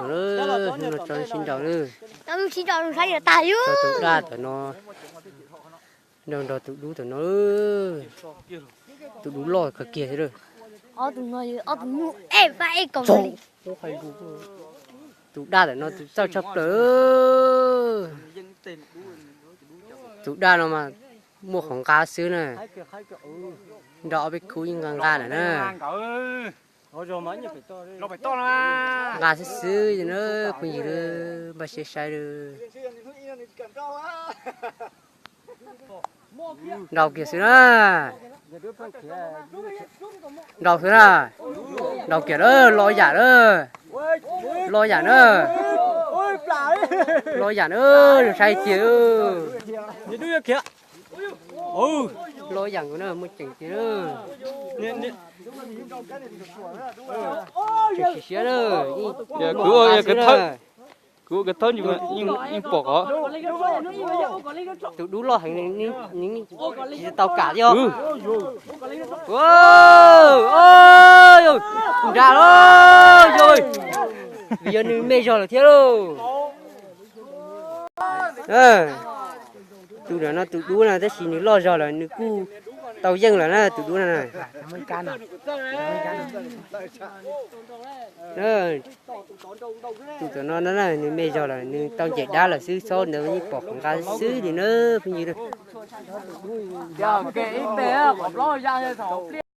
Hnub no tso sib nraus na. Tau sib nraus, tau sib nraus tas. Tus daj tom no nrog nrog tus dub tom no. Tus dub loj kawg kiag thiab. Ob tug no, ob tug nyuj ej vaj ej kaus li. Tus daj tom no tus txawj tshaj plaws. Tus daj no mas muaj qhov nqa xwb na. Nrog ob peb khub yeej nqa nqa lawm na. Nqa xwb xwb na, phooj ywg, npaj siab saib. Nraus kiag xwb na. Nraus xwb na. Nraus kiag na, lo yam na. Lo yam na. Lo yam na, saib tiag. Lo yam nkaus na, muaj ceem tiag na. Tseem siab siab na. Kuv ua ka thawb, yeej pom qhov. Tus dub loj heev, tsis tau kam thiab. Nra los yog, vim yog nws me zog lawm thiab lauj. Tus no tus dub na, tab sis nws loj zog lawm, nws kuj tau yeej lawm na, tus dub no na. Tus tom no na, nws me zog lawm, nws tau ncaim dab lawm xwb, txhob ntawd yeej pom qhov nqa xwb li na, phooj ywg.